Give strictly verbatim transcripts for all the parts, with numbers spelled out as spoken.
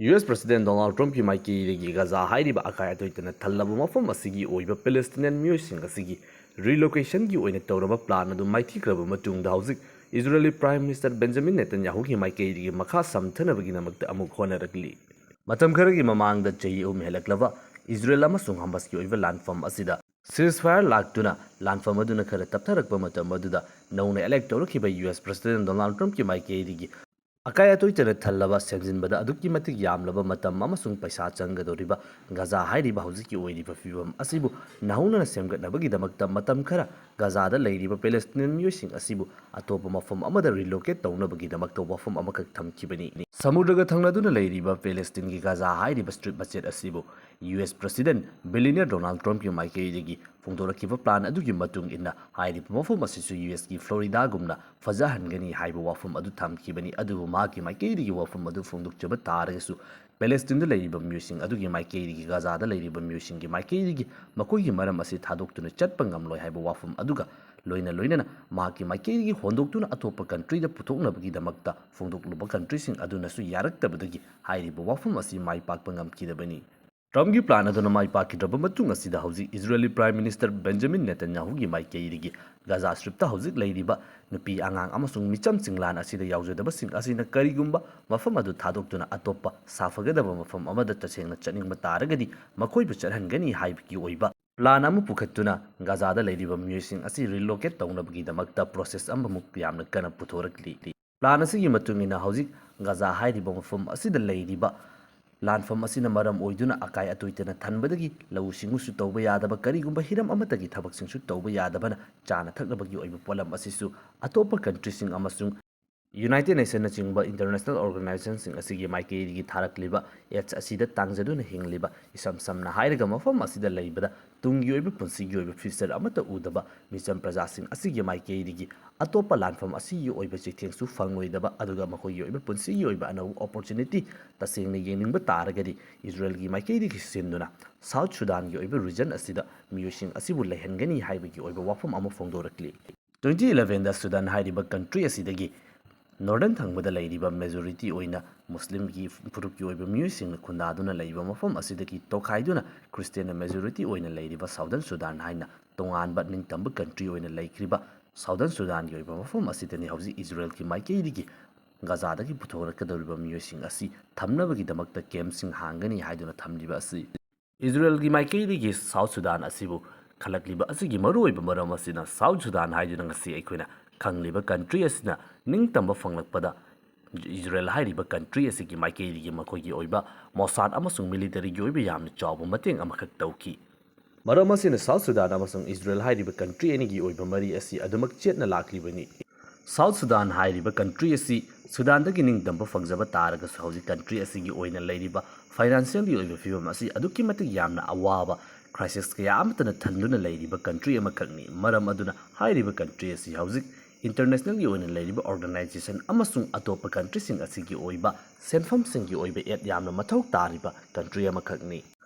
U S President Donald Trumpꯀꯤ ꯃꯥꯏꯀꯩꯗꯒꯤ ꯒꯥꯖꯥ ꯍꯥꯏꯔꯤꯕ ꯑꯀꯥꯏ ꯑꯇꯣꯏ ꯇꯅꯊꯜꯂꯕ ꯃꯐꯝ ꯑꯁꯤꯒꯤ ꯑꯣꯏꯕ Palestinian ꯃꯤꯑꯣꯏꯁꯤꯡ ꯑꯁꯤꯒꯤ relocationꯒꯤ ꯑꯣꯏꯅ ꯇꯧꯔꯕ plan ꯑꯗꯨ ꯃꯥꯏꯊꯤꯈ꯭ꯔꯕ ꯃꯇꯨꯡꯗ, ꯍꯧꯖꯤꯛ Israeli Prime Minister Benjamin Netanyahuꯒꯤ ꯃꯥꯏꯀꯩꯗꯒꯤ ꯃꯈꯥ ꯁꯝꯊꯅꯕꯒꯤꯗꯃꯛꯇ ꯑꯃꯨꯛ ꯍꯣꯠꯅꯔꯛꯂꯤ꯫ ꯃꯇꯝ ꯈꯔꯒꯤ ꯃꯃꯥꯡꯗ ꯆꯍꯤ ꯑꯍꯨꯝ ꯍꯦꯜꯂꯛꯂꯕ ꯏꯖꯔꯦꯜ ꯑꯃꯁꯨꯡ ꯍꯃꯥꯁꯀꯤ ꯑꯣꯏꯕ ꯂꯥꯟꯐꯝ ꯑꯁꯤꯗ ceasefire ꯂꯥꯛꯇꯨꯅ ꯂꯥꯟꯐꯝ ꯑꯗꯨꯅ ꯈꯔ ꯇꯞꯊꯔꯛꯄ ꯃꯇꯝ ꯑꯗꯨꯗ, ꯅꯧꯅ elect ꯇꯧꯔꯛꯈꯤꯕ ꯌꯨ ꯑꯦꯁ President Donald Trumpꯀꯤ ꯃꯥꯏꯀꯩꯗꯒꯤ ꯑꯀꯥꯏ ꯑꯇꯣꯏ ꯇꯅꯊꯜꯂꯕ ꯁꯦꯝꯖꯤꯟꯕꯗ ꯑꯗꯨꯛꯀꯤ ꯃꯇꯤꯛ ꯌꯥꯝꯂꯕ ꯃꯇꯝ ꯑꯃꯁꯨꯡ ꯄꯩꯁꯥ ꯆꯪꯒꯗꯧꯔꯤꯕ ꯒꯥꯖꯥ ꯍꯥꯏꯔꯤꯕ ꯍꯧꯖꯤꯛꯀꯤ ꯑꯣꯏꯔꯤꯕ ꯐꯤꯕꯝ ꯑꯁꯤꯕꯨ ꯅꯧꯍꯧꯅꯅ ꯁꯦꯝꯒꯠꯅꯕꯒꯤꯗꯃꯛꯇ ꯃꯇꯝ ꯈꯔ ꯒꯥꯖꯥꯗ ꯂꯩꯔꯤꯕ Palestinian ꯃꯤꯑꯣꯏꯁꯤꯡ ꯑꯁꯤꯕꯨ ꯑꯇꯣꯞꯄ ꯃꯐꯝ ꯑꯃꯗ relocate ꯇꯧꯅꯕꯒꯤꯗꯃꯛꯇ ꯋꯥꯐꯝ ꯑꯃꯈꯛ ꯊꯝꯈꯤꯕꯅꯤ꯫ ꯁꯃꯨꯗ꯭ꯔꯒ ꯊꯪꯅꯗꯨꯅ ꯂꯩꯔꯤꯕ ꯄꯦꯂꯦꯁꯇꯤꯟꯒꯤ ꯒꯥꯖꯥ ꯍꯥꯏꯔꯤꯕ strip ꯃꯆꯦꯠ ꯑꯁꯤꯕꯨ U S President billionaire Donald Trumpꯀꯤ ꯃꯥꯏꯀꯩꯗꯒꯤ ꯐꯣꯡꯗꯣꯔꯛꯈꯤꯕ plan ꯑꯗꯨꯒꯤ ꯃꯇꯨꯡ ꯏꯟꯅ, ꯍꯥꯏꯔꯤꯕ ꯃꯐꯝ ꯑꯁꯤꯁꯨ ꯌꯨ ꯑꯦꯁꯀꯤ ꯐ꯭ꯂꯣꯔꯤꯗꯥꯒꯨꯝꯅ ꯐꯖꯍꯟꯒꯅꯤ ꯍꯥꯏꯕ ꯋꯥꯐꯝ ꯑꯗꯨ ꯊꯝꯈꯤꯕꯅꯤ꯫ ꯑꯗꯨꯕꯨ ꯃꯍꯥꯛꯀꯤ ꯃꯥꯏꯀꯩꯗꯒꯤ ꯋꯥꯐꯝ ꯑꯗꯨ ꯐꯣꯡꯗꯣꯛꯆꯕ ꯇꯥꯔꯒꯁꯨ, ꯄꯦꯂꯦꯁꯇꯤꯟꯗ ꯂꯩꯔꯤꯕ ꯃꯤꯑꯣꯏꯁꯤꯡ ꯑꯗꯨꯒꯤ ꯃꯥꯏꯀꯩꯗꯒꯤ ꯒꯥꯖꯥꯗ ꯂꯩꯔꯤꯕ ꯃꯤꯑꯣꯏꯁꯤꯡꯒꯤ ꯃꯥꯏꯀꯩꯗꯒꯤ ꯃꯈꯣꯏꯒꯤ ꯃꯔꯝ ꯑꯁꯤ ꯊꯥꯗꯣꯛꯇꯨꯅ ꯆꯠꯄ ꯉꯝꯂꯣꯏ ꯍꯥꯏꯕ ꯋꯥꯐꯝ ꯑꯗꯨꯒ ꯂꯣꯏꯅ ꯂꯣꯏꯅꯅ ꯃꯍꯥꯛꯀꯤ ꯃꯥꯏꯀꯩꯗꯒꯤ ꯍꯣꯟꯗꯣꯛꯇꯨꯅ ꯑꯇꯣꯞꯄ countryꯗ ꯄꯨꯊꯣꯛꯅꯕꯒꯤꯗꯃꯛꯇ ꯐꯣꯡꯗꯣꯛꯂꯨꯕ countryꯁꯤꯡ ꯑꯗꯨꯅꯁꯨ ꯌꯥꯔꯛꯇꯕꯗꯒꯤ ꯍꯥꯏꯔꯤꯕ ꯋꯥꯐꯝ ꯑꯁꯤ ꯃꯥꯏ ꯄꯥꯛꯄ ꯉꯝꯈꯤꯗꯕꯅꯤ꯫ Trumpꯀꯤ plan ꯑꯗꯨꯅ ꯃꯥꯏ ꯄꯥꯛꯈꯤꯗ꯭ꯔꯕ ꯃꯇꯨꯡ ꯑꯁꯤꯗ, ꯍꯧꯖꯤꯛ Israeli Prime Minister Benjamin Netanyahuꯒꯤ ꯃꯥꯏꯀꯩꯗꯒꯤ ꯒꯥꯖꯥ stripꯇ ꯍꯧꯖꯤꯛ ꯂꯩꯔꯤꯕ ꯅꯨꯄꯤ, ꯑꯉꯥꯡ ꯑꯃꯁꯨꯡ ꯃꯤꯆꯝꯁꯤꯡ, ꯂꯥꯟ ꯑꯁꯤꯗ ꯌꯥꯎꯖꯗꯕꯁꯤꯡ ꯑꯁꯤꯅ ꯀꯔꯤꯒꯨꯝꯕ ꯃꯐꯝ ꯑꯗꯨ ꯊꯥꯗꯣꯛꯇꯨꯅ ꯑꯇꯣꯞꯄ ꯁꯥꯐꯒꯗꯕ ꯃꯐꯝ ꯑꯃꯗ ꯇꯁꯦꯡꯅ ꯆꯠꯅꯤꯡꯕ ꯇꯥꯔꯒꯗꯤ, ꯃꯈꯣꯏꯕꯨ ꯆꯠꯍꯟꯒꯅꯤ ꯍꯥꯏꯕꯒꯤ ꯑꯣꯏꯕ plan ꯑꯃ ꯄꯨꯈꯠꯇꯨꯅ ꯒꯥꯖꯥꯗ ꯂꯩꯔꯤꯕ ꯃꯤꯑꯣꯏꯁꯤꯡ ꯑꯁꯤ relocate ꯇꯧꯅꯕꯒꯤꯗꯃꯛꯇ process ꯑꯃꯃꯨꯛ ꯌꯥꯝꯅ ꯀꯟꯅ ꯄꯨꯊꯣꯔꯛꯂꯤ꯫ Plan ꯑꯁꯤꯒꯤ ꯃꯇꯨꯡ ꯏꯟꯅ, ꯍꯧꯖꯤꯛ ꯒꯥꯖꯥ ꯍꯥꯏꯔꯤꯕ ꯃꯐꯝ ꯑꯁꯤꯗ ꯂꯩꯔꯤꯕ ꯂꯥꯟꯐꯝ ꯑꯁꯤꯅ ꯃꯔꯝ ꯑꯣꯏꯗꯨꯅ ꯑꯀꯥꯏ ꯑꯇꯣꯏ ꯇꯅꯊꯟꯕꯗꯒꯤ ꯂꯧꯎ ꯁꯤꯡꯎꯁꯨ ꯇꯧꯕ ꯌꯥꯗꯕ, ꯀꯔꯤꯒꯨꯝꯕ ꯍꯤꯔꯝ ꯑꯃꯠꯇꯒꯤ ꯊꯕꯛꯁꯤꯡꯁꯨ ꯇꯧꯕ ꯌꯥꯗꯕꯅ, ꯆꯥꯅ ꯊꯛꯅꯕꯒꯤ ꯑꯣꯏꯕ ꯄꯣꯠꯂꯝ ꯑꯑꯁꯤꯁꯨ ꯑꯇꯣꯞꯄ countryꯁꯤꯡ ꯑꯃꯁꯨꯡ United Nationꯅꯆꯤꯡꯕ international organizationꯁꯤꯡ ꯑꯁꯤꯒꯤ ꯃꯥꯏꯀꯩꯗꯒꯤ ꯊꯥꯔꯛꯂꯤꯕ aids ꯑꯁꯤꯗ ꯇꯥꯡꯖꯗꯨꯅ ꯍꯤꯡꯂꯤꯕ, ꯏꯁꯝ ꯁꯝꯅ ꯍꯥꯏꯔꯒ ꯃꯐꯝ ꯑꯁꯤꯗ ꯂꯩꯕꯗ ꯇꯨꯡꯒꯤ ꯑꯣꯏꯕ ꯄꯨꯟꯁꯤꯒꯤ ꯑꯣꯏꯕ future ꯑꯃꯠꯇ ꯎꯗꯕ ꯃꯤꯆꯝ ꯄ꯭ꯔꯖꯥꯁꯤꯡ ꯑꯁꯤꯒꯤ ꯃꯥꯏꯀꯩꯗꯒꯤ ꯑꯇꯣꯞꯄ ꯂꯥꯟꯐꯝ ꯑꯁꯤꯒꯤ ꯑꯣꯏꯕ ꯆꯩꯊꯦꯡꯁꯨ ꯐꯪꯂꯣꯏꯗꯕ, ꯑꯗꯨꯒ ꯃꯈꯣꯏꯒꯤ ꯑꯣꯏꯕ ꯄꯨꯟꯁꯤꯒꯤ ꯑꯣꯏꯕ ꯑꯅꯧꯕ opportunity ꯇꯁꯦꯡꯅ ꯌꯦꯡꯅꯤꯡꯕ ꯇꯥꯔꯒꯗꯤ, ꯏꯖꯔꯦꯜꯒꯤ ꯃꯥꯏꯀꯩꯗꯒꯤ ꯁꯤꯟꯗꯨꯅ South Sudanꯒꯤ ꯑꯣꯏꯕ region ꯑꯁꯤꯗ ꯃꯤꯑꯣꯏꯁꯤꯡ ꯑꯁꯤꯕꯨ ꯂꯩꯍꯟꯒꯅꯤ ꯍꯥꯏꯕꯒꯤ ꯑꯣꯏꯕ ꯋꯥꯐꯝ ꯑꯃ ꯐꯣꯡꯗꯣꯔꯛꯂꯤ꯫ Twenty elevenꯗ ꯁꯨꯗꯥꯟ ꯍꯥꯏꯔꯤꯕ country ꯑꯁꯤꯗꯒꯤ Northern ꯊꯪꯕꯗ ꯂꯩꯔꯤꯕ majority ꯑꯣꯏꯅ ꯃꯨꯁꯂꯤꯝꯒꯤ ꯐꯨꯔꯨꯞꯀꯤ ꯑꯣꯏꯕ ꯃꯤꯑꯣꯏꯁꯤꯡꯅ ꯈꯨꯟꯗꯥꯗꯨꯅ ꯂꯩꯕ ꯃꯐꯝ ꯑꯁꯤꯗꯒꯤ ꯇꯣꯈꯥꯏꯗꯨꯅ Christianꯅ majority ꯑꯣꯏꯅ ꯂꯩꯔꯤꯕ Southern Sudan ꯍꯥꯏꯅ ꯇꯣꯉꯥꯟꯕ ꯅꯤꯡꯇꯝꯕ country ꯑꯣꯏꯅ ꯂꯩꯈ꯭ꯔꯤꯕ Southern Sudanꯒꯤ ꯑꯣꯏꯕ ꯃꯐꯝ ꯑꯁꯤꯗꯅꯤ ꯍꯧꯖꯤꯛ ꯏꯖꯔꯦꯜꯒꯤ ꯃꯥꯏꯀꯩꯗꯒꯤ ꯒꯥꯖꯥꯗꯒꯤ ꯄꯨꯊꯣꯔꯛꯀꯗꯧꯔꯤꯕ ꯃꯤꯑꯣꯏꯁꯤꯡ ꯑꯁꯤ ꯊꯝꯅꯕꯒꯤꯗꯃꯛꯇ campꯁꯤꯡ ꯍꯥꯡꯒꯅꯤ ꯍꯥꯏꯗꯨꯅ ꯊꯝꯂꯤꯕ ꯑꯁꯤ꯫ ꯏꯖꯔꯦꯜꯒꯤ ꯃꯥꯏꯀꯩꯗꯒꯤ South Sudan ꯑꯁꯤꯕꯨ ꯈꯜꯂꯛꯂꯤꯕ ꯑꯁꯤꯒꯤ ꯃꯔꯨꯑꯣꯏꯕ ꯃꯔꯝ ꯑꯁꯤꯅ South Sudan ꯍꯥꯏꯗꯨꯅ ꯉꯁꯤ ꯑꯩꯈꯣꯏꯅ ꯈꯪꯂꯤꯕ country ꯑꯁꯤꯅ ꯅꯤꯡꯇꯝꯕ ꯐꯪꯂꯛꯄꯗ ꯏꯖꯔꯦꯜ ꯍꯥꯏꯔꯤꯕ country ꯑꯁꯤꯒꯤ ꯃꯥꯏꯀꯩꯗꯒꯤ ꯃꯈꯣꯏꯒꯤ ꯑꯣꯏꯕ Mossad ꯑꯃꯁꯨꯡ militaryꯒꯤ ꯑꯣꯏꯕ ꯌꯥꯝꯅ ꯆꯥꯎꯕ ꯃꯇꯦꯡ ꯑꯃꯈꯛ ꯇꯧꯈꯤ꯫ ꯃꯔꯝ ꯑꯁꯤꯅ South Sudan ꯑꯃꯁꯨꯡ ꯏꯖꯔꯦꯜ ꯍꯥꯏꯔꯤꯕ country ꯑꯅꯤꯒꯤ ꯑꯣꯏꯕ ꯃꯔꯤ ꯑꯁꯤ ꯑꯗꯨꯃꯛ ꯆꯦꯠꯅ ꯂꯥꯛꯂꯤꯕꯅꯤ꯫ South Sudan ꯍꯥꯏꯔꯤꯕ country ꯑꯁꯤ ꯁꯨꯗꯥꯟꯗꯒꯤ ꯅꯤꯡꯇꯝꯕ ꯐꯪꯖꯕ ꯇꯥꯔꯒꯁꯨ ꯍꯧꯖꯤꯛ country ꯑꯁꯤꯒꯤ ꯑꯣꯏꯅ ꯂꯩꯔꯤꯕ financialꯒꯤ ꯑꯣꯏꯕ ꯐꯤꯕꯝ ꯑꯁꯤ ꯑꯗꯨꯛꯀꯤ ꯃꯇꯤꯛ ꯌꯥꯝꯅ ꯑꯋꯥꯕ crisis ꯀꯌꯥ ꯑꯃꯠꯇꯅ ꯊꯟꯗꯨꯅ ꯂꯩꯔꯤꯕ country ꯑꯃꯈꯛꯅꯤ꯫ ꯃꯔꯝ ꯑꯗꯨꯅ ꯍꯥꯏꯔꯤꯕ country ꯑꯁꯤ ꯍꯧꯖꯤꯛ internationalꯒꯤ ꯑꯣꯏꯅ ꯂꯩꯔꯤꯕ organization ꯑꯃꯁꯨꯡ ꯑꯇꯣꯞꯄ countryꯁꯤꯡ ꯑꯁꯤꯒꯤ ꯑꯣꯏꯕ ꯁꯦꯟꯐꯝꯁꯤꯡꯒꯤ ꯑꯣꯏꯕ aid ꯌꯥꯝꯅ ꯃꯊꯧ ꯇꯥꯔꯤꯕ country ꯑꯃꯈꯛꯅꯤ꯫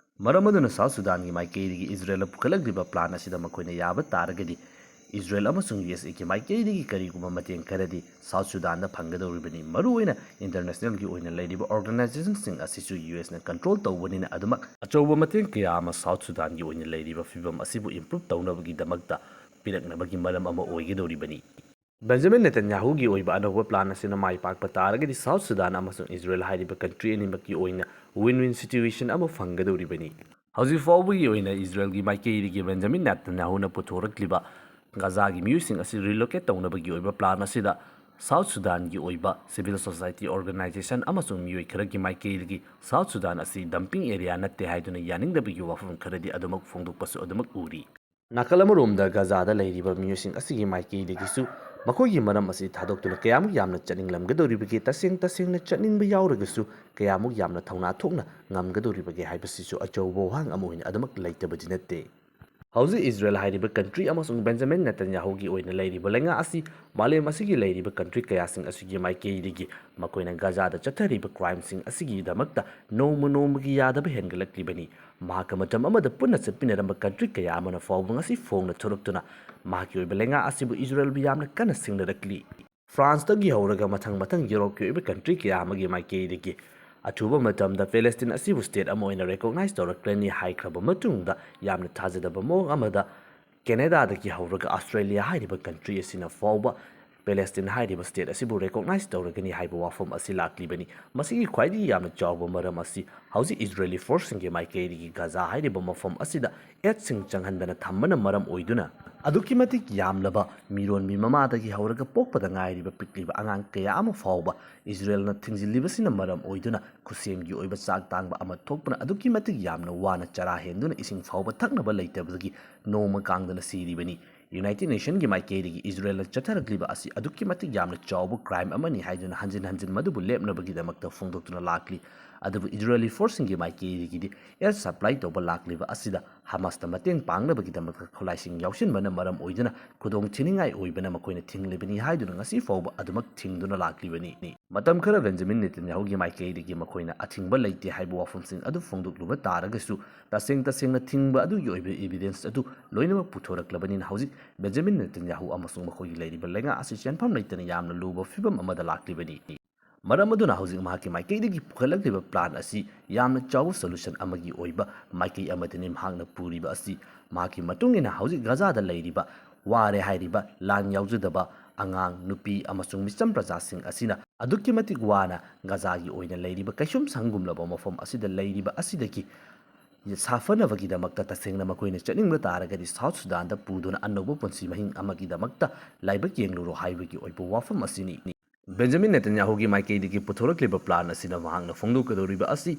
ꯃꯔꯝ ꯑꯗꯨꯅ South Sudanꯒꯤ ꯃꯥꯏꯀꯩꯗꯒꯤ ꯏꯖꯔꯦꯜꯅ ꯄꯨꯈꯠꯂꯛꯂꯤꯕ plan ꯑꯁꯤꯗ ꯃꯈꯣꯏꯅ ꯌꯥꯕ ꯇꯥꯔꯒꯗꯤ ꯏꯖꯔꯦꯜ ꯑꯃꯁꯨꯡ USAꯒꯤ ꯃꯥꯏꯀꯩꯗꯒꯤ ꯀꯔꯤꯒꯨꯝꯕ ꯃꯇꯦꯡ ꯈꯔꯗꯤ South Sudanꯗ ꯐꯪꯒꯗꯧꯔꯤꯕꯅꯤ꯫ ꯃꯔꯨꯑꯣꯏꯅ internationalꯒꯤ ꯑꯣꯏꯅ ꯂꯩꯔꯤꯕ organizationꯁꯤꯡ ꯑꯁꯤꯁꯨ USꯅ control ꯇꯧꯕꯅꯤꯅ ꯑꯗꯨꯃꯛ ꯑꯆꯧꯕ ꯃꯇꯦꯡ ꯀꯌꯥ ꯑꯃ South Sudanꯒꯤ ꯑꯣꯏꯅ ꯂꯩꯔꯤꯕ ꯐꯤꯕꯝ ꯑꯁꯤꯕꯨ improve ꯇꯧꯅꯕꯒꯤꯗꯃꯛꯇ ꯄꯤꯔꯛꯅꯕꯒꯤ ꯃꯔꯝ ꯑꯃ ꯑꯣꯏꯒꯗꯧꯔꯤꯕꯅꯤ꯫ ꯕꯦꯟꯖꯥꯃꯤꯟ ꯅꯦꯇꯟꯌꯥꯍꯨꯒꯤ ꯑꯣꯏꯕ ꯑꯅꯧꯕ plan ꯑꯁꯤꯅ ꯃꯥꯏ ꯄꯥꯛꯄ ꯇꯥꯔꯒꯗꯤ South Sudan ꯑꯃꯁꯨꯡ ꯏꯖꯔꯦꯜ ꯍꯥꯏꯔꯤꯕ country ꯑꯅꯤꯃꯛꯀꯤ ꯑꯣꯏꯅ win-win situation ꯑꯃ ꯐꯪꯒꯗꯧꯔꯤꯕꯅꯤ꯫ ꯍꯧꯖꯤꯛ ꯐꯥꯎꯕꯒꯤ ꯑꯣꯏꯅ ꯏꯖꯔꯦꯜꯒꯤ ꯃꯥꯏꯀꯩꯗꯒꯤ ꯕꯦꯟꯖꯥꯃꯤꯟ ꯅꯦꯇꯟꯌꯥꯍꯨꯅ ꯄꯨꯊꯣꯔꯛꯂꯤꯕ ꯒꯥꯖꯥꯒꯤ ꯃꯤꯑꯣꯏꯁꯤꯡ ꯑꯁꯤ relocate ꯇꯧꯅꯕꯒꯤ ꯑꯣꯏꯕ plan ꯑꯁꯤꯗ South Sudanꯒꯤ ꯑꯣꯏꯕ civil society organization ꯑꯃꯁꯨꯡ ꯃꯤꯑꯣꯏ ꯈꯔꯒꯤ ꯃꯥꯏꯀꯩꯗꯒꯤ South Sudan ꯑꯁꯤ dumping area ꯅꯠꯇꯦ ꯍꯥꯏꯗꯨꯅ ꯌꯥꯅꯤꯡꯗꯕꯒꯤ ꯋꯥꯐꯝ ꯈꯔꯗꯤ ꯑꯗꯨꯃꯛ ꯐꯣꯡꯗꯣꯛꯄꯁꯨ ꯑꯗꯨꯃꯛ ꯎꯔꯤ꯫ ꯅꯥꯀꯜ ꯑꯃꯔꯣꯝꯗ ꯒꯥꯖꯥꯗ ꯂꯩꯔꯤꯕ ꯃꯤꯑꯣꯏꯁꯤꯡ ꯑꯁꯤꯒꯤ ꯃꯥꯏꯀꯩꯗꯒꯤꯁꯨ ꯃꯈꯣꯏꯒꯤ ꯃꯔꯝ ꯑꯁꯤ ꯊꯥꯗꯣꯛꯇꯨꯅ ꯀꯌꯥꯃꯨꯛ ꯌꯥꯝꯅ ꯆꯠꯅꯤꯡꯂꯝꯒꯗꯧꯔꯤꯕꯒꯦ, ꯇꯁꯦꯡ ꯇꯁꯦꯡꯅ ꯆꯠꯅꯤꯡꯕ ꯌꯥꯎꯔꯒꯁꯨ ꯀꯌꯥꯃꯨꯛ ꯌꯥꯝꯅ ꯊꯧꯅꯥ ꯊꯣꯛꯅ ꯉꯝꯒꯗꯧꯔꯤꯕꯒꯦ ꯍꯥꯏꯕꯁꯤꯁꯨ ꯑꯆꯧꯕ ꯋꯥꯍꯪ ꯑꯃ ꯑꯣꯏꯅ ꯑꯗꯨꯃꯛ ꯂꯩꯇꯕꯗꯤ ꯅꯠꯇꯦ꯫ ꯍꯧꯖꯤꯛ ꯏꯖꯔꯦꯜ ꯍꯥꯏꯔꯤꯕ country ꯑꯃꯁꯨꯡ ꯕꯦꯟꯖꯥꯃꯤꯟ ꯅꯦꯇꯟꯌꯥꯍꯨꯒꯤ ꯑꯣꯏꯅ ꯂꯩꯔꯤꯕ ꯂꯩꯉꯥꯛ ꯑꯁꯤ ꯃꯥꯂꯦꯝ ꯑꯁꯤꯒꯤ ꯂꯩꯔꯤꯕ country ꯀꯌꯥꯁꯤꯡ ꯑꯁꯤꯒꯤ ꯃꯥꯏꯀꯩꯗꯒꯤ ꯃꯈꯣꯏꯅ ꯒꯥꯖꯥꯗ ꯆꯠꯊꯔꯤꯕ crimeꯁꯤꯡ ꯑꯁꯤꯒꯤꯗꯃꯛꯇ ꯅꯣꯡꯃ ꯅꯣꯡꯃꯒꯤ ꯌꯥꯗꯕ ꯍꯦꯟꯒꯠꯂꯛꯂꯤꯕꯅꯤ꯫ ꯃꯍꯥꯛꯀ ꯃꯇꯝ ꯑꯃꯗ ꯄꯨꯟꯅ ꯆꯠꯃꯤꯟꯅꯔꯝꯕ country ꯀꯌꯥ ꯑꯃꯅ ꯐꯥꯎꯕ ꯉꯁꯤ ꯐꯣꯡꯅ ꯊꯣꯔꯛꯇꯨꯅ ꯃꯍꯥꯛꯀꯤ ꯑꯣꯏꯕ ꯂꯩꯉꯥꯛ ꯑꯁꯤꯕꯨ ꯏꯖꯔꯦꯜꯕꯨ ꯌꯥꯝꯅ ꯀꯟꯅ ꯁꯤꯡꯅꯔꯛꯂꯤ꯫ ꯐ꯭ꯔꯥꯟꯁꯇꯒꯤ ꯍꯧꯔꯒ ꯃꯊꯪ ꯃꯊꯪ ꯌꯨꯔꯣꯞꯀꯤ ꯑꯣꯏꯕ ꯀꯟꯇ꯭ꯔꯤ ꯀꯌꯥ ꯑꯃꯒꯤ ꯃꯥꯏꯀꯩꯗꯒꯤ ꯑꯊꯨꯕ ꯃꯇꯝꯗ ꯄꯦꯂꯦꯁꯇꯤꯟ ꯑꯁꯤꯕꯨ ꯁ꯭ꯇꯦꯠ ꯑꯃ ꯑꯣꯏꯅ ꯔꯦꯀꯣꯛꯅꯥꯏꯖ ꯇꯧꯔꯛꯂꯅꯤ ꯍꯥꯏꯈ꯭ꯔꯕ ꯃꯇꯨꯡꯗ, ꯌꯥꯝꯅ ꯊꯥꯖꯗꯕ ꯃꯑꯣꯡ ꯑꯃꯗ ꯀꯦꯅꯦꯗꯥꯗꯒꯤ ꯍꯧꯔꯒ ꯑꯁꯇ꯭ꯔꯦꯂꯤꯌꯥ ꯍꯥꯏꯔꯤꯕ ꯀꯟꯇ꯭ꯔꯤ ꯑꯁꯤꯅ ꯐꯥꯎꯕ ꯄꯦꯂꯦꯁꯇꯤꯟ ꯍꯥꯏꯔꯤꯕ ꯁ꯭ꯇꯦꯠ ꯑꯁꯤꯕꯨ ꯔꯦꯀꯣꯛꯅꯥꯏꯖ ꯇꯧꯔꯒꯅꯤ ꯍꯥꯏꯕ ꯋꯥꯐꯝ ꯑꯁꯤ ꯂꯥꯛꯂꯤꯕꯅꯤ꯫ ꯃꯁꯤꯒꯤ ꯈ꯭ꯋꯥꯏꯗꯒꯤ ꯌꯥꯝꯅ ꯆꯥꯎꯕ ꯃꯔꯝ ꯑꯁꯤ ꯍꯧꯖꯤꯛ ꯏꯖꯔꯦꯂꯤ ꯐꯣꯔꯁꯁꯤꯡꯒꯤ ꯃꯥꯏꯀꯩꯗꯒꯤ ꯒꯥꯖꯥ ꯍꯥꯏꯔꯤꯕ ꯃꯐꯝ ꯑꯁꯤꯗ ꯑꯦꯗꯁꯤꯡ ꯆꯪꯍꯟꯗꯅ ꯊꯝꯕꯅ ꯃꯔꯝ ꯑꯣꯏꯗꯨꯅ, ꯑꯗꯨꯛꯀꯤ ꯃꯇꯤꯛ ꯌꯥꯝꯂꯕ ꯃꯤꯔꯣꯟꯕꯤ ꯃꯃꯥꯗꯒꯤ ꯍꯧꯔꯒ ꯄꯣꯛꯄꯗ ꯉꯥꯏꯔꯤꯕ ꯄꯤꯛꯂꯤꯕ ꯑꯉꯥꯡ ꯀꯌꯥ ꯑꯃ ꯐꯥꯎꯕ ꯏꯖꯔꯦꯜꯅ ꯊꯤꯡꯖꯤꯜꯂꯤꯕꯁꯤꯅ ꯃꯔꯝ ꯑꯣꯏꯗꯨꯅ, ꯈꯨꯠꯁꯦꯝꯒꯤ ꯑꯣꯏꯕ ꯆꯥꯛ ꯇꯥꯡꯕ ꯑꯃ ꯊꯣꯛꯄꯅ ꯑꯗꯨꯛꯀꯤ ꯃꯇꯤꯛ ꯌꯥꯝꯅ ꯋꯥꯅ ꯆꯔꯥ ꯍꯦꯟꯗꯨꯅ ꯏꯁꯤꯡ ꯐꯥꯎꯕ ꯊꯛꯅꯕ ꯂꯩꯇꯕꯗꯒꯤ ꯅꯣꯡꯃ ꯀꯥꯡꯗꯅ ꯁꯤꯔꯤꯕꯅꯤ꯫ ꯌꯨꯅꯥꯏꯇꯦꯗ ꯅꯦꯁꯟꯒꯤ ꯃꯥꯏꯀꯩꯗꯒꯤ ꯏꯖꯔꯦꯜꯅ ꯆꯠꯊꯔꯛꯂꯤꯕ ꯑꯁꯤ ꯑꯗꯨꯛꯀꯤ ꯃꯇꯤꯛ ꯌꯥꯝꯅ ꯆꯥꯎꯕ ꯀ꯭ꯔꯥꯏꯝ ꯑꯃꯅꯤ ꯍꯥꯏꯗꯨꯅ ꯍꯟꯖꯤꯟ ꯍꯟꯖꯤꯟ ꯃꯗꯨꯕꯨ ꯂꯦꯞꯅꯕꯒꯤꯗꯃꯛꯇ ꯐꯣꯡꯗꯣꯛꯇꯨꯅ ꯂꯥꯛꯂꯤ꯫ ꯑꯗꯨꯕꯨ ꯏꯖꯔꯦꯂꯤ ꯐꯣꯔꯁꯁꯤꯡꯒꯤ ꯃꯥꯏꯀꯩꯗꯒꯤꯗꯤ ꯑꯦꯌꯔ ꯁꯄ꯭ꯂꯥꯏ ꯇꯧꯕ ꯂꯥꯛꯂꯤꯕ ꯑꯁꯤꯗ ꯍꯃꯥꯁꯇ ꯃꯇꯦꯡ ꯄꯥꯡꯅꯕꯒꯤꯗꯃꯛꯇ ꯈꯨꯠꯂꯥꯏꯁꯤꯡ ꯌꯥꯎꯁꯤꯟꯕꯅ ꯃꯔꯝ ꯑꯣꯏꯗꯨꯅ ꯈꯨꯗꯣꯡ ꯊꯤꯅꯤꯡꯉꯥꯏ ꯑꯣꯏꯕꯅ ꯃꯈꯣꯏꯅ ꯊꯤꯡꯂꯤꯕꯅꯤ ꯍꯥꯏꯗꯨꯅ ꯉꯁꯤ ꯐꯥꯎꯕ ꯑꯗꯨꯃꯛ ꯊꯤꯡꯗꯨꯅ ꯂꯥꯛꯂꯤꯕꯅꯤ꯫ ꯃꯇꯝ ꯈꯔ ꯕꯦꯟꯖꯥꯃꯤꯟ ꯅꯦꯇꯟꯌꯥꯍꯨꯒꯤ ꯃꯥꯏꯀꯩꯗꯒꯤ ꯃꯈꯣꯏꯅ ꯑꯊꯤꯡꯕ ꯂꯩꯇꯦ ꯍꯥꯏꯕ ꯋꯥꯐꯝꯁꯤꯡ ꯑꯗꯨ ꯐꯣꯡꯗꯣꯛꯂꯨꯕ ꯇꯥꯔꯒꯁꯨ, ꯇꯁꯦꯡ ꯇꯁꯦꯡꯅ ꯊꯤꯡꯕ ꯑꯗꯨꯒꯤ ꯑꯣꯏꯕ ꯏꯕꯤꯗꯦꯟꯁ ꯑꯗꯨ ꯂꯣꯏꯅꯃꯛ ꯄꯨꯊꯣꯔꯛꯂꯕꯅꯤꯅ, ꯍꯧꯖꯤꯛ ꯕꯦꯟꯖꯥꯃꯤꯟ ꯅꯦꯇꯟꯌꯥꯍꯨ ꯑꯃꯁꯨꯡ ꯃꯈꯣꯏꯒꯤ ꯂꯩꯔꯤꯕ ꯂꯩꯉꯥꯛ ꯑꯁꯤ ꯆꯦꯟꯐꯝ ꯂꯩꯇꯅ ꯌꯥꯝꯅ ꯂꯨꯕ ꯐꯤꯕꯝ ꯑꯃꯗ ꯂꯥꯛꯂꯤꯕꯅꯤ꯫ ꯃꯔꯝ ꯑꯗꯨꯅ ꯍꯧꯖꯤꯛ ꯃꯍꯥꯛꯀꯤ ꯃꯥꯏꯀꯩꯗꯒꯤ ꯄꯨꯈꯠꯂꯛꯂꯤꯕ ꯄ꯭ꯂꯥꯟ ꯑꯁꯤ ꯌꯥꯝꯅ ꯆꯥꯎꯕ ꯁꯣꯂꯨꯁꯟ ꯑꯃꯒꯤ ꯑꯣꯏꯕ ꯃꯥꯏꯀꯩ ꯑꯃꯗꯅꯤ ꯃꯍꯥꯛꯅ ꯄꯨꯔꯤꯕ ꯑꯁꯤ꯫ ꯃꯍꯥꯛꯀꯤ ꯃꯇꯨꯡ ꯏꯟꯅ ꯍꯧꯖꯤꯛ ꯒꯥꯖꯥꯗ ꯂꯩꯔꯤꯕ ꯋꯥꯔꯦ ꯍꯥꯏꯔꯤꯕ ꯂꯥꯟ ꯌꯥꯎꯖꯗꯕ ꯑꯉꯥꯡ, ꯅꯨꯄꯤ ꯑꯃꯁꯨꯡ ꯃꯤꯆꯝ ꯄ꯭ꯔꯖꯥꯁꯤꯡ ꯑꯁꯤꯅ ꯑꯗꯨꯛꯀꯤ ꯃꯇꯤꯛ ꯋꯥꯅ ꯒꯥꯖꯥꯒꯤ ꯑꯣꯏꯅ ꯂꯩꯔꯤꯕ ꯀꯩꯁꯨꯝ ꯁꯪꯒꯨꯝꯂꯕ ꯃꯐꯝ ꯑꯁꯤꯗ ꯂꯩꯔꯤꯕ ꯑꯁꯤꯗꯒꯤ ꯁꯥꯐꯅꯕꯒꯤꯗꯃꯛꯇ ꯇꯁꯦꯡꯅ ꯃꯈꯣꯏꯅ ꯆꯠꯅꯤꯡꯕ ꯇꯥꯔꯒꯗꯤ ꯁꯥꯎꯠ ꯁꯨꯗꯥꯟꯗ ꯄꯨꯗꯨꯅ ꯑꯅꯧꯕ ꯄꯨꯟꯁꯤ ꯃꯍꯤꯡ ꯑꯃꯒꯤꯗꯃꯛꯇ ꯂꯥꯏꯕꯛ ꯌꯦꯡꯂꯨꯔꯣ ꯍꯥꯏꯕꯒꯤ ꯑꯣꯏꯕ ꯋꯥꯐꯝ ꯑꯁꯤꯅꯤ꯫ ꯕꯦꯟꯖꯥꯃꯤꯟ ꯅꯦꯇꯟꯌꯥꯍꯨꯒꯤ ꯃꯥꯏꯀꯩꯗꯒꯤ ꯄꯨꯊꯣꯔꯛꯂꯤꯕ ꯄ꯭ꯂꯥꯟ ꯑꯁꯤꯅ ꯃꯍꯥꯛꯅ ꯐꯣꯡꯗꯣꯛꯀꯗꯧꯔꯤꯕ ꯑꯁꯤ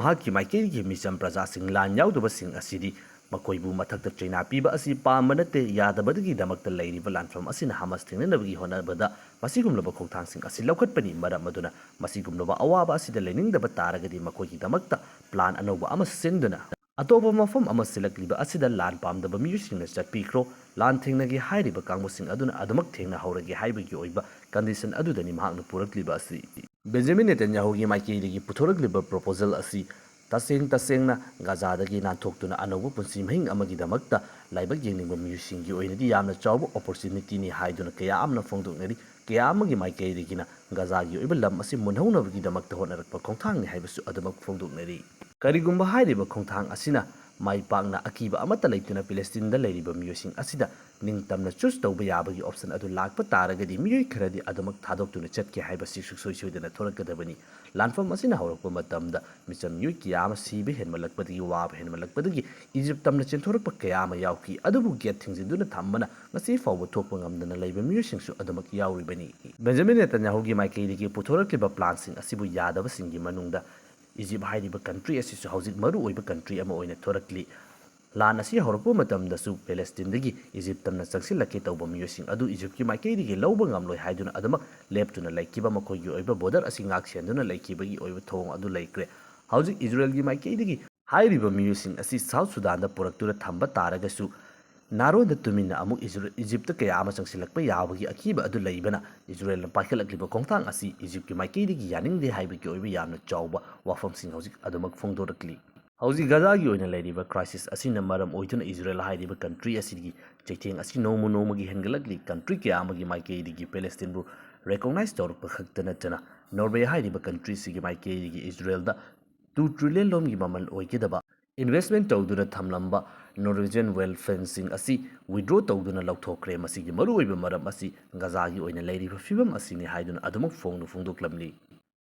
ꯃꯍꯥꯛꯀꯤ ꯃꯥꯏꯀꯩꯗꯒꯤ ꯃꯤꯆꯝ ꯄ꯭ꯔꯖꯥꯁꯤꯡ ꯂꯥꯟ ꯌꯥꯎꯗꯕꯁꯤꯡ ꯑꯁꯤꯗꯤ ꯃꯈꯣꯏꯕꯨ ꯃꯊꯛꯇ ꯆꯩꯅꯥ ꯄꯤꯕ ꯑꯁꯤ ꯄꯥꯝꯕ ꯅꯠꯇꯦ꯫ ꯌꯥꯗꯕꯗꯒꯤꯗꯃꯛꯇ ꯂꯩꯔꯤꯕ ꯂꯥꯟꯐꯝ ꯑꯁꯤꯅ ꯍꯃꯥꯁ ꯊꯦꯡꯅꯅꯕꯒꯤ ꯍꯣꯠꯅꯕꯗ ꯃꯁꯤꯒꯨꯝꯂꯕ ꯈꯣꯡꯊꯥꯡꯁꯤꯡ ꯑꯁꯤ ꯂꯧꯈꯠꯄꯅꯤ꯫ ꯃꯔꯝ ꯑꯗꯨꯅ ꯃꯁꯤꯒꯨꯝꯂꯕ ꯑꯋꯥꯕ ꯑꯁꯤꯗ ꯂꯩꯅꯤꯡꯗꯕ ꯇꯥꯔꯒꯗꯤ ꯃꯈꯣꯏꯒꯤꯗꯃꯛꯇ ꯄ꯭ꯂꯥꯟ ꯑꯅꯧꯕ ꯑꯃ ꯁꯤꯟꯗꯨꯅ ꯑꯇꯣꯞꯄ ꯃꯐꯝ ꯑꯃ ꯁꯤꯜꯂꯛꯂꯤꯕ ꯑꯁꯤꯗ ꯂꯥꯟ ꯄꯥꯝꯗꯕ ꯃꯤꯑꯣꯏꯁꯤꯡꯅ ꯆꯠꯄꯤꯈ꯭ꯔꯣ꯫ ꯂꯥꯟ ꯊꯦꯡꯅꯒꯦ ꯍꯥꯏꯔꯤꯕ ꯀꯥꯡꯕꯨꯁꯤꯡ ꯑꯗꯨꯅ ꯑꯗꯨꯃꯛ ꯊꯦꯡꯅꯍꯧꯔꯒꯦ ꯍꯥꯏꯕꯒꯤ ꯑꯣꯏꯕ ꯀꯟꯗꯤꯁꯟ ꯑꯗꯨꯗꯅꯤ ꯃꯍꯥꯛꯅ ꯄꯨꯔꯛꯂꯤꯕ ꯑꯁꯤ꯫ ꯕꯦꯟꯖꯥꯃꯤꯟ ꯅꯦꯇꯟꯌꯥꯍꯨꯒꯤ ꯃꯥꯏꯀꯩꯗꯒꯤ ꯄꯨꯊꯣꯔꯛꯂꯤꯕ ꯄ꯭ꯔꯣꯄꯣꯖꯦꯜ ꯑꯁꯤ ꯇꯁꯦꯡ ꯇꯁꯦꯡꯅ ꯒꯥꯖꯥꯗꯒꯤ ꯅꯥꯟꯊꯣꯛꯇꯨꯅ ꯑꯅꯧꯕ ꯄꯨꯟꯁꯤ ꯃꯍꯤꯡ ꯑꯃꯒꯤꯗꯃꯛꯇ ꯂꯥꯏꯕꯛ ꯌꯦꯡꯅꯤꯡꯕ ꯃꯤꯑꯣꯏꯁꯤꯡꯒꯤ ꯑꯣꯏꯅꯗꯤ ꯌꯥꯝꯅ ꯆꯥꯎꯕ ꯑꯣꯄꯣꯔꯆꯨꯅꯤꯇꯤꯅꯤ ꯍꯥꯏꯗꯨꯅ ꯀꯌꯥ ꯑꯃꯅ ꯐꯣꯡꯗꯣꯛꯅꯔꯤ꯫ ꯀꯌꯥ ꯑꯃꯒꯤ ꯃꯥꯏꯀꯩꯗꯒꯤꯅ ꯒꯖꯥꯒꯤ ꯑꯣꯏꯕ ꯂꯝ ꯑꯁꯤ ꯃꯨꯟꯍꯧꯅꯕꯒꯤꯗꯃꯛꯇ ꯍꯣꯠꯅꯔꯛꯄ ꯈꯣꯡꯊꯥꯡꯅꯤ ꯍꯥꯏꯕꯁꯨ ꯑꯗꯨꯃꯛ ꯐꯣꯡꯗꯣꯛꯅꯔꯤ꯫ ꯀꯔꯤꯒꯨꯝꯕ ꯍꯥꯏꯔꯤꯕ ꯈꯣꯡꯊꯥꯡ ꯑꯁꯤꯅ ꯃꯥꯏ ꯄꯥꯛꯅ ꯑꯀꯤꯕ ꯑꯃꯠꯇ ꯂꯩꯇꯅ ꯄꯦꯂꯦꯁꯇꯤꯟꯗ ꯂꯩꯔꯤꯕ ꯃꯤꯑꯣꯏꯁꯤꯡ ꯑꯁꯤꯗ ꯅꯤꯡꯇꯝꯅ ꯆꯨꯁ ꯇꯧꯕ ꯌꯥꯕꯒꯤ ꯑꯣꯞꯁꯟ ꯑꯗꯨ ꯂꯥꯛꯄ ꯇꯥꯔꯒꯗꯤ, ꯃꯤꯑꯣꯏ ꯈꯔꯗꯤ ꯑꯗꯨꯃꯛ ꯊꯥꯗꯣꯛꯇꯨꯅ ꯆꯠꯀꯦ ꯍꯥꯏꯕꯁꯤ ꯁꯨꯡꯁꯣꯏ ꯁꯣꯏꯗꯅ ꯊꯣꯔꯛꯀꯗꯕꯅꯤ꯫ ꯂꯥꯟꯐꯝ ꯑꯁꯤꯅ ꯍꯧꯔꯛꯄ ꯃꯇꯝꯗ ꯃꯤꯆꯝ ꯃꯤꯑꯣꯏ ꯀꯌꯥ ꯑꯃ ꯁꯤꯕ ꯍꯦꯟꯃꯠꯂꯛꯄꯗꯒꯤ, ꯋꯥꯕ ꯍꯦꯟꯃꯠꯂꯛꯄꯗꯒꯤ ꯏꯖꯤꯞ ꯇꯝꯅ ꯆꯦꯟꯊꯣꯔꯛꯄ ꯀꯌꯥ ꯑꯃ ꯌꯥꯎꯈꯤ꯫ ꯑꯗꯨꯕꯨ ꯒꯦꯠ ꯊꯤꯡꯖꯤꯟꯗꯨꯅ ꯊꯝꯕꯅ ꯉꯁꯤ ꯐꯥꯎꯕ ꯊꯣꯛꯄ ꯉꯝꯗꯅ ꯂꯩꯕ ꯃꯤꯑꯣꯏꯁꯤꯡꯁꯨ ꯑꯗꯨꯃꯛ ꯌꯥꯎꯔꯤꯕꯅꯤ꯫ ꯕꯦꯟꯖꯥꯃꯤꯟ ꯅꯦꯇꯟꯌꯥꯍꯨꯒꯤ ꯃꯥꯏꯀꯩꯗꯒꯤ ꯄꯨꯊꯣꯔꯛꯂꯤꯕ ꯄ꯭ꯂꯥꯟꯁꯤꯡ ꯑꯁꯤꯕꯨ ꯌꯥꯗꯕꯁꯤꯡꯒꯤ ꯃꯅꯨꯡꯗ ꯏꯖꯤꯞ ꯍꯥꯏꯔꯤꯕ ꯀꯟꯇ꯭ꯔꯤ ꯑꯁꯤꯁꯨ ꯍꯧꯖꯤꯛ ꯃꯔꯨ ꯑꯣꯏꯕ ꯀꯟꯇ꯭ꯔꯤ ꯑꯃ ꯑꯣꯏꯅ ꯊꯣꯔꯛꯂꯤ꯫ ꯂꯥꯟ ꯑꯁꯤ ꯍꯧꯔꯛꯄ ꯃꯇꯝꯗꯁꯨ ꯄꯦꯂꯦꯁꯇꯤꯟꯗꯒꯤ ꯏꯖꯤꯞ ꯇꯝꯅ ꯆꯪꯁꯤꯜꯂꯛꯀꯦ ꯇꯧꯕ ꯃꯤꯑꯣꯏꯁꯤꯡ ꯑꯗꯨ ꯏꯖꯤꯞꯀꯤ ꯃꯥꯏꯀꯩꯗꯒꯤ ꯂꯧꯕ ꯉꯝꯂꯣꯏ ꯍꯥꯏꯗꯨꯅ ꯑꯗꯨꯃꯛ ꯂꯦꯞꯇꯨꯅ ꯂꯩꯈꯤꯕ, ꯃꯈꯣꯏꯒꯤ ꯑꯣꯏꯕ ꯕꯣꯔꯗꯔ ꯑꯁꯤ ꯉꯥꯛ ꯁꯦꯟꯗꯨꯅ ꯂꯩꯈꯤꯕꯒꯤ ꯑꯣꯏꯕ ꯊꯧꯑꯣꯡ ꯑꯗꯨ ꯂꯩꯈ꯭ꯔꯦ꯫ ꯍꯧꯖꯤꯛ ꯏꯖꯔꯦꯜꯒꯤ ꯃꯥꯏꯀꯩꯗꯒꯤ ꯍꯥꯏꯔꯤꯕ ꯃꯤꯑꯣꯏꯁꯤꯡ ꯑꯁꯤ ꯁꯥꯎꯠ ꯁꯨꯗꯥꯟꯗ ꯄꯨꯔꯛꯇꯨꯅ ꯊꯝꯕ ꯇꯥꯔꯒꯁꯨ, ꯅꯥꯔꯣꯟꯗ ꯇꯨꯃꯤꯟꯅ ꯑꯃꯨꯛ ꯏꯖꯔ-, ꯏꯖꯤꯞꯇ ꯀꯌꯥ ꯑꯃ ꯆꯪꯁꯤꯜꯂꯛꯄ ꯌꯥꯕꯒꯤ ꯑꯀꯤꯕ ꯑꯗꯨ ꯂꯩꯕꯅ, ꯏꯖꯔꯦꯜꯅ ꯄꯥꯏꯈꯠꯂꯛꯂꯤꯕ ꯈꯣꯡꯊꯥꯡ ꯑꯁꯤ ꯏꯖꯤꯞꯀꯤ ꯃꯥꯏꯀꯩꯗꯒꯤ ꯌꯥꯅꯤꯡꯗꯦ ꯍꯥꯏꯕꯒꯤ ꯑꯣꯏꯕ ꯌꯥꯝꯅ ꯆꯥꯎꯕ ꯋꯥꯐꯝꯁꯤꯡ ꯍꯧꯖꯤꯛ ꯑꯗꯨꯃꯛ ꯐꯣꯡꯗꯣꯔꯛꯂꯤ꯫ ꯍꯧꯖꯤꯛ ꯒꯖꯥꯒꯤ ꯑꯣꯏꯅ ꯂꯩꯔꯤꯕ ꯀ꯭ꯔꯥꯏꯁꯤꯁ ꯑꯁꯤꯅ ꯃꯔꯝ ꯑꯣꯏꯗꯨꯅ ꯏꯖꯔꯦꯜ ꯍꯥꯏꯔꯤꯕ ꯀꯟꯇ꯭ꯔꯤ ꯑꯁꯤꯒꯤ ꯆꯩꯊꯦꯡ ꯑꯁꯤ ꯅꯣꯡꯃ ꯅꯣꯡꯃꯒꯤ ꯍꯦꯟꯒꯠꯂꯛꯂꯤ꯫ ꯀꯟꯇ꯭ꯔꯤ ꯀꯌꯥ ꯑꯃꯒꯤ ꯃꯥꯏꯀꯩꯗꯒꯤ ꯄꯦꯂꯦꯁꯇꯤꯟꯕꯨ ꯔꯦꯀꯣꯛꯅꯥꯏꯖ ꯇꯧꯔꯛꯄ ꯈꯛꯇ ꯅꯠꯇꯅ, ꯅꯣꯔꯋꯦ ꯍꯥꯏꯔꯤꯕ ꯀꯟꯇ꯭ꯔꯤ ꯑꯁꯤꯒꯤ ꯃꯥꯏꯀꯩꯗꯒꯤ ꯏꯖꯔꯦꯜꯗ ꯇꯨ ꯇ꯭ꯔꯤꯂꯤꯌꯟ ꯂꯣꯝꯒꯤ ꯃꯃꯜ ꯑꯣꯏꯒꯗꯕ ꯏꯟꯚꯦꯁ꯭ꯠꯃꯦꯟꯠ ꯇꯧꯗꯨꯅ ꯊꯝꯂꯝꯕ ꯅꯣꯔꯋꯦꯖꯤꯌꯟ ꯋꯦꯜ ꯐꯟꯁꯤꯡ ꯑꯁꯤ ꯋꯤꯗ꯭ꯔꯣ ꯇꯧꯗꯨꯅ ꯂꯧꯊꯣꯛꯈ꯭ꯔꯦ꯫ ꯃꯁꯤꯒꯤ ꯃꯔꯨꯑꯣꯏꯕ ꯃꯔꯝ ꯑꯁꯤ ꯒꯖꯥꯒꯤ ꯑꯣꯏꯅ ꯂꯩꯔꯤꯕ ꯐꯤꯕꯝ ꯑꯁꯤꯅꯤ ꯍꯥꯏꯗꯨꯅ ꯑꯗꯨꯃꯛ ꯐꯣꯡꯅ ꯐꯣꯡꯗꯣꯛꯂꯝꯂꯤ꯫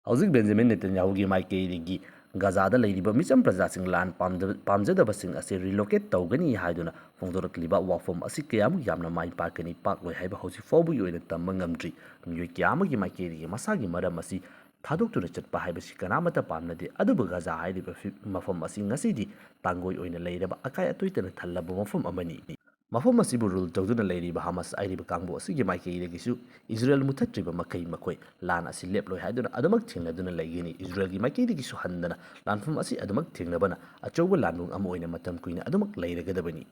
ꯍꯧꯖꯤꯛ ꯕꯦꯟꯖꯥꯃꯤꯟ ꯅꯦꯇꯟꯌꯥꯍꯨꯒꯤ ꯃꯥꯏꯀꯩꯗꯒꯤ ꯒꯖꯥꯗ ꯂꯩꯔꯤꯕ ꯃꯤꯆꯝ ꯄ꯭ꯔꯖꯥꯁꯤꯡ, ꯂꯥꯟ ꯄꯥꯝꯗꯕ-, ꯄꯥꯝꯖꯗꯕꯁꯤꯡ ꯑꯁꯤ ꯔꯤꯂꯣꯀꯦꯠ ꯇꯧꯒꯅꯤ ꯍꯥꯏꯗꯨꯅ ꯐꯣꯡꯗꯣꯔꯛꯂꯤꯕ ꯋꯥꯐꯝ ꯑꯁꯤ ꯀꯌꯥꯃꯨꯛ ꯌꯥꯝꯅ ꯃꯥꯏ ꯄꯥꯛꯀꯅꯤ, ꯄꯥꯛꯂꯣꯏ ꯍꯥꯏꯕ ꯍꯧꯖꯤꯛ ꯐꯥꯎꯕꯒꯤ ꯑꯣꯏꯅ ꯇꯝꯕ ꯉꯝꯗ꯭ꯔꯤ꯫ ꯃꯤꯑꯣꯏ ꯀꯌꯥ ꯑꯃꯒꯤ ꯃꯥꯏꯀꯩꯗꯒꯤ ꯃꯁꯥꯒꯤ ꯃꯔꯝ ꯑꯁꯤ ꯊꯥꯗꯣꯛꯇꯨꯅ ꯆꯠꯄ ꯍꯥꯏꯕꯁꯤ ꯀꯅꯥꯃꯠꯇ ꯄꯥꯝꯅꯗꯦ꯫ ꯑꯗꯨꯕꯨ ꯒꯖꯥ ꯍꯥꯏꯔꯤꯕ ꯐꯤ-, ꯃꯐꯝ ꯑꯁꯤ ꯉꯁꯤꯗꯤ ꯇꯥꯡꯒꯣꯏ ꯑꯣꯏꯅ ꯂꯩꯔꯕ, ꯑꯀꯥꯏ ꯑꯇꯣꯏꯇꯅ ꯊꯜꯂꯕ ꯃꯐꯝ ꯑꯃꯅꯤ꯫ ꯃꯐꯝ ꯑꯁꯤꯕꯨ ꯔꯨꯜ ꯇꯧꯗꯨꯅ ꯂꯩꯔꯤꯕ ꯍꯃꯥꯁ ꯍꯥꯏꯔꯤꯕ ꯀꯥꯡꯕꯨ ꯑꯁꯤꯒꯤ ꯃꯥꯏꯀꯩꯗꯒꯤꯁꯨ ꯏꯖꯔꯦꯜ ꯃꯨꯊꯠꯇ꯭ꯔꯤꯕ ꯃꯈꯩ ꯃꯈꯣꯏ ꯂꯥꯟ ꯑꯁꯤ ꯂꯦꯞꯂꯣꯏ ꯍꯥꯏꯗꯨꯅ ꯑꯗꯨꯃꯛ ꯊꯦꯡꯅꯗꯨꯅ ꯂꯩꯒꯅꯤ꯫ ꯏꯖꯔꯦꯜꯒꯤ ꯃꯥꯏꯀꯩꯗꯒꯤꯁꯨ ꯍꯟꯗꯅ ꯂꯥꯟꯐꯝ ꯑꯁꯤ ꯑꯗꯨꯃꯛ ꯊꯦꯡꯅꯕꯅ ꯑꯆꯧꯕ ꯂꯥꯟꯕꯨꯡ ꯑꯃ ꯑꯣꯏꯅ ꯃꯇꯝ ꯀꯨꯏꯅ ꯑꯗꯨꯃꯛ ꯂꯩꯔꯒꯗꯕꯅꯤ꯫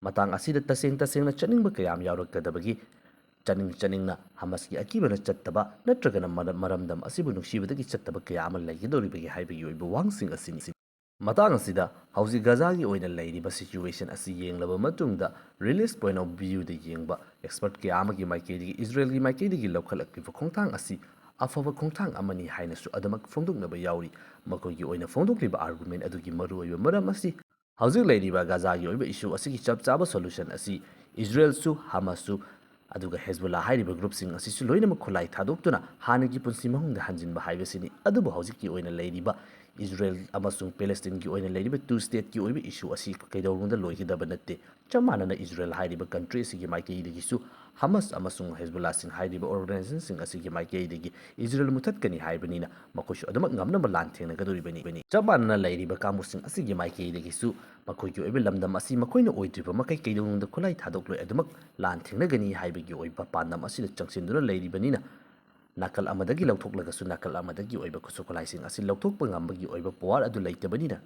ꯃꯇꯥꯡ ꯑꯁꯤꯗ ꯇꯁꯦꯡ ꯇꯁꯦꯡꯅ ꯆꯠꯅꯤꯡꯕ ꯀꯌꯥ ꯑꯃ ꯌꯥꯎꯔꯛꯀꯗꯕꯒꯤ, ꯆꯠꯅꯤꯡ ꯆꯠꯅꯤꯡꯅ ꯍꯃꯥꯁꯀꯤ ꯑꯀꯤꯕꯅ ꯆꯠꯇꯕ ꯅꯠꯇ꯭ꯔꯒꯅ ꯃꯔ-, ꯃꯔꯝꯗꯝ ꯑꯁꯤꯕꯨ ꯅꯨꯡꯁꯤꯕꯗꯒꯤ ꯆꯠꯇꯕ ꯀꯌꯥ ꯑꯃ ꯂꯩꯒꯗꯧꯔꯤꯕꯒꯦ ꯍꯥꯏꯕꯒꯤ ꯑꯣꯏꯕ ꯋꯥꯍꯪꯁꯤꯡ ꯑꯁꯤꯅꯤ꯫ ꯃꯇꯥꯡ ꯑꯁꯤꯗ ꯍꯧꯖꯤꯛ ꯒꯖꯥꯒꯤ ꯑꯣꯏꯅ ꯂꯩꯔꯤꯕ situation ꯑꯁꯤ ꯌꯦꯡꯂꯕ ꯃꯇꯨꯡꯗ, religious point of viewꯗ ꯌꯦꯡꯕ expert ꯀꯌꯥ ꯑꯃꯒꯤ ꯃꯥꯏꯀꯩꯗꯒꯤ ꯏꯖꯔꯦꯜꯒꯤ ꯃꯥꯏꯀꯩꯗꯒꯤ ꯂꯧꯈꯠꯂꯛꯂꯤꯕ ꯈꯣꯡꯊꯥꯡ ꯑꯁꯤ ꯑꯐꯕ ꯈꯣꯡꯊꯥꯡ ꯑꯃꯅꯤ ꯍꯥꯏꯅꯁꯨ ꯑꯗꯨꯃꯛ ꯐꯣꯡꯗꯣꯛꯅꯕ ꯌꯥꯎꯔꯤ꯫ ꯃꯈꯣꯏꯒꯤ ꯑꯣꯏꯅ ꯐꯣꯡꯗꯣꯛꯂꯤꯕ argument ꯑꯗꯨꯒꯤ ꯃꯔꯨꯑꯣꯏꯕ ꯃꯔꯝ ꯑꯁꯤ, ꯍꯧꯖꯤꯛ ꯂꯩꯔꯤꯕ ꯒꯖꯥꯒꯤ ꯑꯣꯏꯕ issue ꯑꯁꯤꯒꯤ ꯆꯞ ꯆꯥꯕ solution ꯑꯁꯤ ꯏꯖꯔꯦꯜꯁꯨ, ꯍꯃꯥꯁꯁꯨ, ꯑꯗꯨꯒ ꯍꯦꯖꯕꯨꯜꯂꯥ ꯍꯥꯏꯔꯤꯕ groupꯁꯤꯡ ꯑꯁꯤꯁꯨ ꯂꯣꯏꯅꯃꯛ ꯈꯨꯠꯂꯥꯏ ꯊꯥꯗꯣꯛꯇꯨꯅ ꯍꯥꯟꯅꯒꯤ ꯄꯨꯟꯁꯤ ꯃꯍꯨꯝꯗ ꯍꯟꯖꯤꯟꯕ ꯍꯥꯏꯕꯁꯤꯅꯤ꯫ ꯑꯗꯨꯕꯨ ꯍꯧꯖꯤꯛꯀꯤ ꯑꯣꯏꯅ ꯂꯩꯔꯤꯕ ꯏꯖꯔꯦꯜ ꯑꯃꯁꯨꯡ ꯄꯦꯂꯦꯁꯇꯤꯟꯒꯤ ꯑꯣꯏꯅ ꯂꯩꯔꯤꯕ two stateꯀꯤ ꯑꯣꯏꯕ issue ꯑꯁꯤ ꯀꯩꯗꯧꯅꯨꯡꯗ ꯂꯣꯏꯒꯗꯕ ꯅꯠꯇꯦ꯫ ꯆꯞ ꯃꯥꯟꯅꯅ ꯏꯖꯔꯦꯜ ꯍꯥꯏꯔꯤꯕ country ꯑꯁꯤꯒꯤ ꯃꯥꯏꯀꯩꯗꯒꯤꯁꯨ, ꯍꯃꯥꯁ ꯑꯃꯁꯨꯡ ꯍꯦꯖꯕꯨꯜꯂꯥꯁꯤꯡ ꯍꯥꯏꯔꯤꯕ organizationꯁꯤꯡ ꯑꯁꯤꯒꯤ ꯃꯥꯏꯀꯩꯗꯒꯤ ꯏꯖꯔꯦꯜ ꯃꯨꯊꯠꯀꯅꯤ ꯍꯥꯏꯕꯅꯤꯅ, ꯃꯈꯣꯏꯁꯨ ꯑꯗꯨꯃꯛ ꯉꯝꯅꯕ ꯂꯥꯟ ꯊꯦꯡꯅꯒꯗꯧꯔꯤꯕꯅꯤ꯫ ꯆꯞ ꯃꯥꯟꯅꯅ ꯂꯩꯔꯤꯕ ꯀꯥꯡꯕꯨꯁꯤꯡ ꯑꯁꯤꯒꯤ ꯃꯥꯏꯀꯩꯗꯒꯤꯁꯨ ꯃꯈꯣꯏꯒꯤ ꯑꯣꯏꯕ ꯂꯝꯗꯝ ꯑꯁꯤ ꯃꯈꯣꯏꯅ ꯑꯣꯏꯗ꯭ꯔꯤꯕ ꯃꯈꯩ ꯀꯩꯗꯧꯅꯨꯡꯗ ꯈꯨꯠꯂꯥꯏ ꯊꯥꯗꯣꯛꯂꯣꯏ, ꯑꯗꯨꯃꯛ ꯂꯥꯟ ꯊꯦꯡꯅꯒꯅꯤ ꯍꯥꯏꯕꯒꯤ ꯑꯣꯏꯕ ꯄꯥꯟꯗꯝ ꯑꯁꯤꯗ ꯆꯪꯁꯤꯟꯗꯨꯅ ꯂꯩꯔꯤꯕꯅꯤꯅ, ꯅꯥꯀꯜ ꯑꯃꯗꯒꯤ ꯂꯧꯊꯣꯛꯂꯒꯁꯨ ꯅꯥꯀꯜ ꯑꯃꯗꯒꯤ ꯑꯣꯏꯕ ꯈꯨꯠꯁꯨ ꯈꯨꯠꯂꯥꯏꯁꯤꯡ ꯑꯁꯤ ꯂꯧꯊꯣꯛꯄ ꯉꯝꯕꯒꯤ ꯑꯣꯏꯕ power ꯑꯗꯨ ꯂꯩꯇꯕꯅꯤꯅ,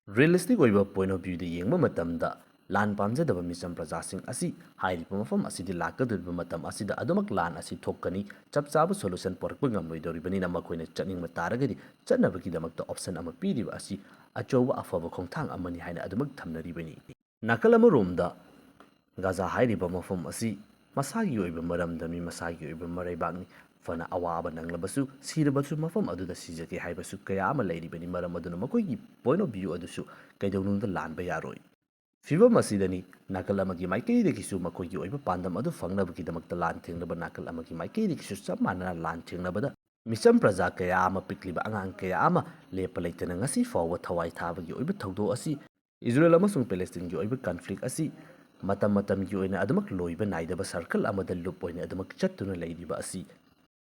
realistic ꯑꯣꯏꯕ point of viewꯗ ꯌꯦꯡꯕ ꯃꯇꯝꯗ, ꯂꯥꯟ ꯄꯥꯝꯖꯗꯕ ꯃꯤꯆꯝ ꯄ꯭ꯔꯖꯥꯁꯤꯡ ꯑꯁꯤ ꯍꯥꯏꯔꯤꯕ ꯃꯐꯝ ꯑꯁꯤꯗ ꯂꯥꯛꯀꯗꯧꯔꯤꯕ ꯃꯇꯝ ꯑꯁꯤꯗ ꯑꯗꯨꯃꯛ ꯂꯥꯟ ꯑꯁꯤ ꯊꯣꯛꯀꯅꯤ, ꯆꯞ ꯆꯥꯕ solution ꯄꯨꯔꯛꯄ ꯉꯝꯂꯣꯏꯗꯧꯔꯤꯕꯅꯤꯅ, ꯃꯈꯣꯏꯅ ꯆꯠꯅꯤꯡꯕ ꯇꯥꯔꯒꯗꯤ ꯆꯠꯅꯕꯒꯤꯗꯃꯛꯇ option ꯑꯃ ꯄꯤꯔꯤꯕ ꯑꯁꯤ ꯑꯆꯧꯕ ꯑꯐꯕ ꯈꯣꯡꯊꯥꯡ ꯑꯃꯅꯤ ꯍꯥꯏꯅ ꯑꯗꯨꯃꯛ ꯊꯝꯅꯔꯤꯕꯅꯤ꯫ ꯅꯥꯀꯜ ꯑꯃꯔꯣꯝꯗ, ꯒꯥꯖꯥ ꯍꯥꯏꯔꯤꯕ ꯃꯐꯝ ꯑꯁꯤ ꯃꯁꯥꯒꯤ ꯑꯣꯏꯕ ꯃꯔꯝꯗꯝꯅꯤ, ꯃꯁꯥꯒꯤ ꯑꯣꯏꯕ ꯃꯔꯩꯕꯥꯛꯅꯤ꯫ ꯐꯅ ꯑꯋꯥꯕ ꯅꯪꯂꯕꯁꯨ, ꯁꯤꯔꯕꯁꯨ ꯃꯐꯝ ꯑꯗꯨꯗ ꯁꯤꯖꯒꯦ ꯍꯥꯏꯕꯁꯨ ꯀꯌꯥ ꯑꯃ ꯂꯩꯔꯤꯕꯅꯤ꯫ ꯃꯔꯝ ꯑꯗꯨꯅ ꯃꯈꯣꯏꯒꯤ point of view ꯑꯗꯨꯁꯨ ꯀꯩꯗꯧꯅꯨꯡꯗ ꯂꯥꯟꯕ ꯌꯥꯔꯣꯏ꯫ ꯐꯤꯚꯝ ꯑꯁꯤꯗꯅꯤ ꯅꯥꯀꯜ ꯑꯃꯒꯤ ꯃꯥꯏꯀꯩꯗꯒꯤꯁꯨ ꯃꯈꯣꯏꯒꯤ ꯑꯣꯏꯕ ꯄꯥꯟꯗꯝ ꯑꯗꯨ ꯐꯪꯅꯕꯒꯤꯗꯃꯛꯇ ꯂꯥꯟ ꯊꯦꯡꯅꯕ ꯅꯥꯀꯜ ꯑꯃꯒꯤ ꯃꯥꯏꯀꯩꯗꯒꯤꯁꯨ ꯆꯞ ꯃꯥꯟꯅꯅ ꯂꯥꯟ ꯊꯦꯡꯅꯕꯗ ꯃꯤꯆꯝ ꯄ꯭ꯔꯖꯥ ꯀꯌꯥ ꯑꯃ, ꯄꯤꯛꯂꯤꯕ ꯑꯉꯥꯡ ꯀꯌꯥ ꯑꯃ ꯂꯦꯞꯄ ꯂꯩꯇꯅ ꯉꯁꯤ ꯐꯥꯎꯕ ꯊꯋꯥꯏ ꯊꯥꯕꯒꯤ ꯑꯣꯏꯕ ꯊꯧꯗꯣꯛ ꯑꯁꯤ, ꯏꯖꯔꯦꯜ ꯑꯃꯁꯨꯡ ꯄꯦꯂꯦꯁꯇꯤꯟꯒꯤ ꯑꯣꯏꯕ conflict ꯑꯁꯤ ꯃꯇꯝ ꯃꯇꯝꯒꯤ ꯑꯣꯏꯅ ꯑꯗꯨꯃꯛ ꯂꯣꯏꯕ ꯅꯥꯏꯗꯕ circle ꯑꯃꯗ loop ꯑꯣꯏꯅ ꯑꯗꯨꯃꯛ ꯆꯠꯇꯨꯅ ꯂꯩꯔꯤꯕ ꯑꯁꯤ